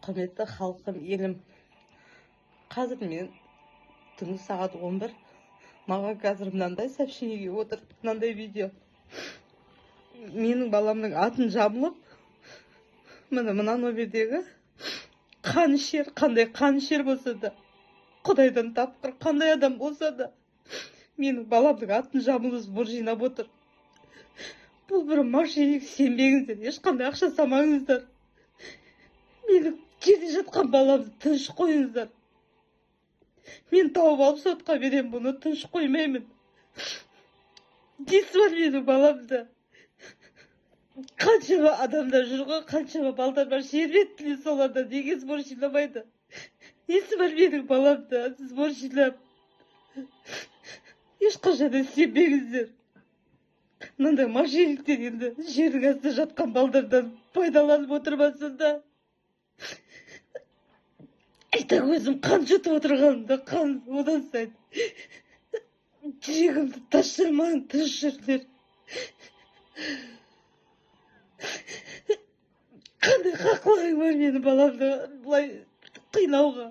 Құрметті халқым, елім, қазір мен түнгі сағат 11, маған қазір мынандай сообщение келіп отыр, мынандай видео. Менің баламның атын жамылып, міне, мына номердегі қанішер, қандай қанішер болса да, құдайдан тапқыр қандай адам болса да, менің баламның атын жамылып, сбор жинап отыр. Бұл бір мошенник, сенбеңіздер, ешқандай ақша салмаңыздар. Менің жерде жатқан баламды тыныш қойыңыздар. Мен тауып алып, сотқа беремін бұны, тыныш қоймаймын. Несі бар менің баламда? Қаншама адамдар жүр ғой, қаншама балдар бар жер бетінде, соларда неге сбор жинамайды? Несі бар менің баламда сбор жинап? Ешқашан да сенбеңіздер. Мынандай мошенниктер енді жердің астында жатқан балдардан пайдаланып отырмасын да. И так өзім қан жұтып отырғанымда, қан одан сайын жүрегімді тас жырмаған, тыныш жүріңдер. Қандай хақларың бар мені, баламды былай қинауға?